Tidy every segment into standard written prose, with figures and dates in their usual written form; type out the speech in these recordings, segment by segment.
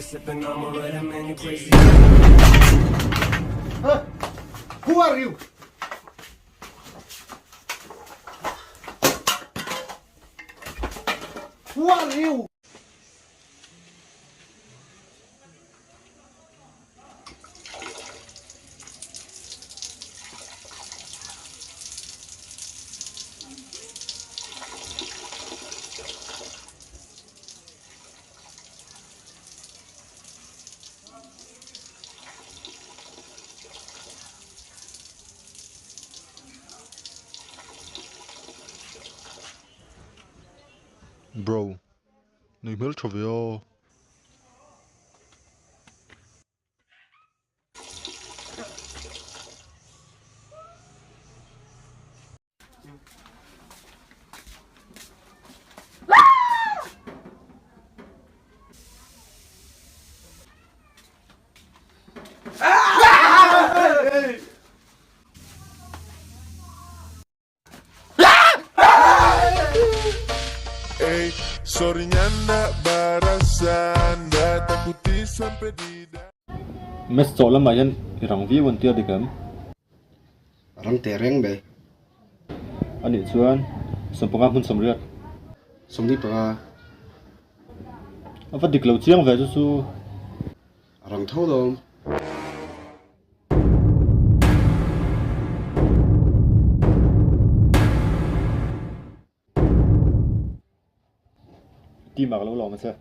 Sipping on Moretta, man, you crazy. Huh? Who are you? Who are you? Bro, nei hmel tha ve a. Ey, sorry nyanda barasanda takuti sampai di Maths chawh lamah hian i rang viau an tia dik em? Rang teh reng mai. A nih chuan 15 hmun 80. 25. A va dik lo chiang ve chu chu. A rang tho lawm. Ti mak lo lawm a che.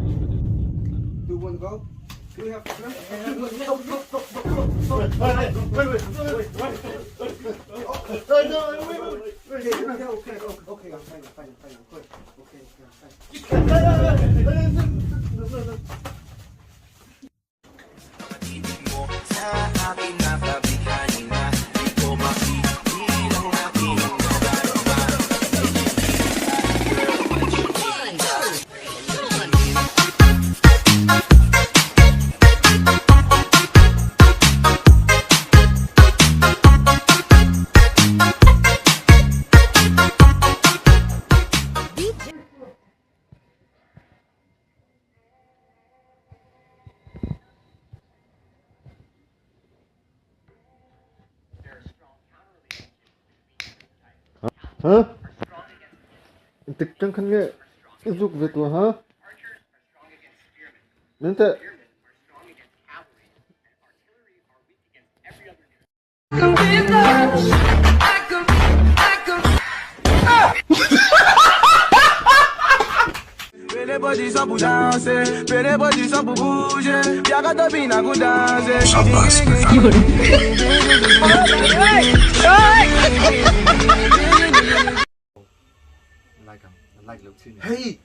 Do you want to go? Do you have Okay, okay, okay, I'm fine, I'm fine, I'm fine, I'm good. Okay, okay, I'm fine. Huh? Tik tang khan nge i zuk ve tua ha? Min teh. Hey,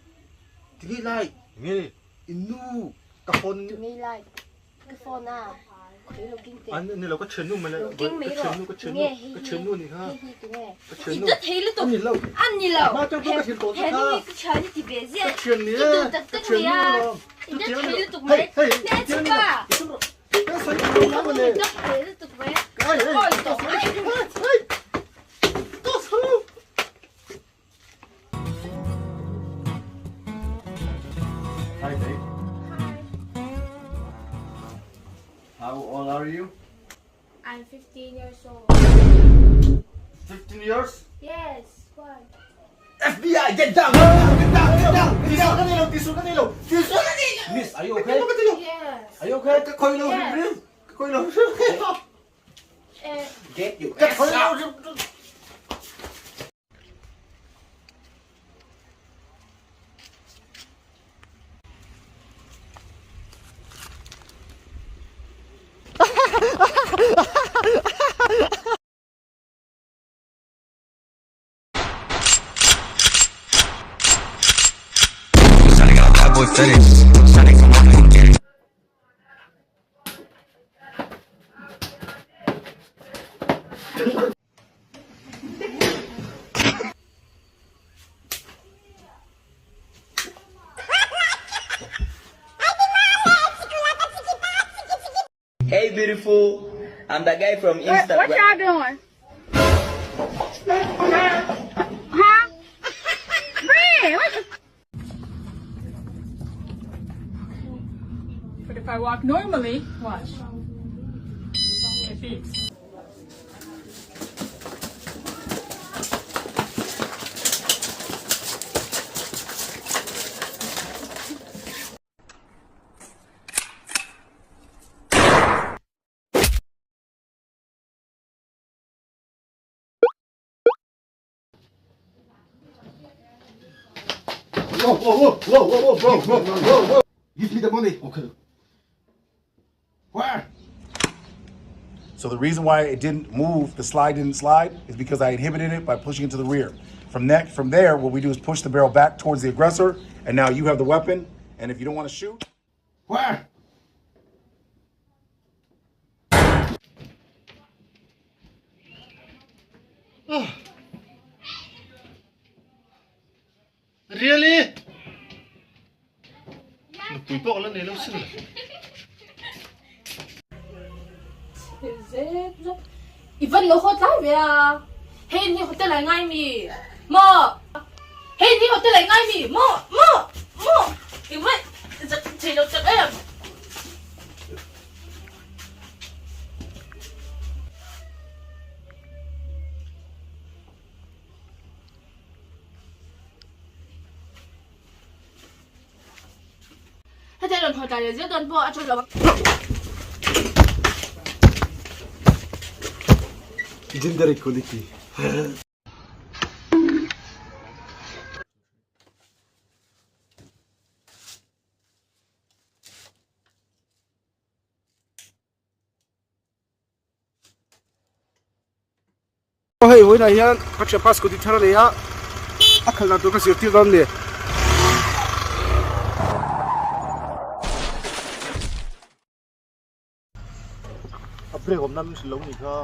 tingi like. Nge. Inu ka phone. Tingi like. Ka phone a. Khoi lo king te. An ni lo ka thiannu mawle. Lo king mai Ka rawh. thiannu ka thiannu Tunge hi ka hi. thiannu ni kha. Hi hi tunge. Ka thiannu. I ta thei lutuk. An ni lo. An ni lo. Ma chang ka thian tawh He kha. nu hi ka thian i ti ve ziah. Ka thian ni I e. duh tak Ka tak thiannu ni a. lawm. I ta thei lutuk mai. Hey, hey, Ne thian ni chupa. lo. Ka sawi lo Ka mawle. ta thei lutuk mai. Hey, hey. Oi tawh. Hey. Ka sawi. Hi, babe. Hi. How old are you? I'm 15 years old. 15 years? Yes. Why? FBI, get down! Get down! Get down! Get down! Tisu ka nilo! Tisu ka nilo! Miss, are you okay? Yes. Are you okay? Ka khoi lo Yes. rim. Ka khoi lo rim. Eh, Get your ass out! Hey, beautiful. I'm the guy from Instagram. What y'all doing? Huh? Fred, what the But if I walk normally, watch. It beeps. Whoa, whoa, whoa, whoa, whoa, whoa, whoa, whoa, whoa. Give me the money. Okay. Where? So the reason why it didn't move, the slide didn't slide, is because I inhibited it by pushing it to the rear. From that, from there, what we do is push the barrel back towards the aggressor, and now you have the weapon. And if you don't want to shoot, Where? Really? Nupui pawh la nei lo sin le. Zep zep. I van lo haw tlai ve a. Hei ni hotel ai ngai mi. Maw. Hei ni hotel ai ngai mi. Maw. Maw. Maw. I van zak thei lo tak em. Hetiang rawn haw tlai leh zel dawn pawh a tha lo ang. Gender equality. Hei vawiinah hian ka thianpa scooty thar a nei a, a khalh dan tur ka zirtir dawn a ni. A brake awm nan min hrilh lo ni kha.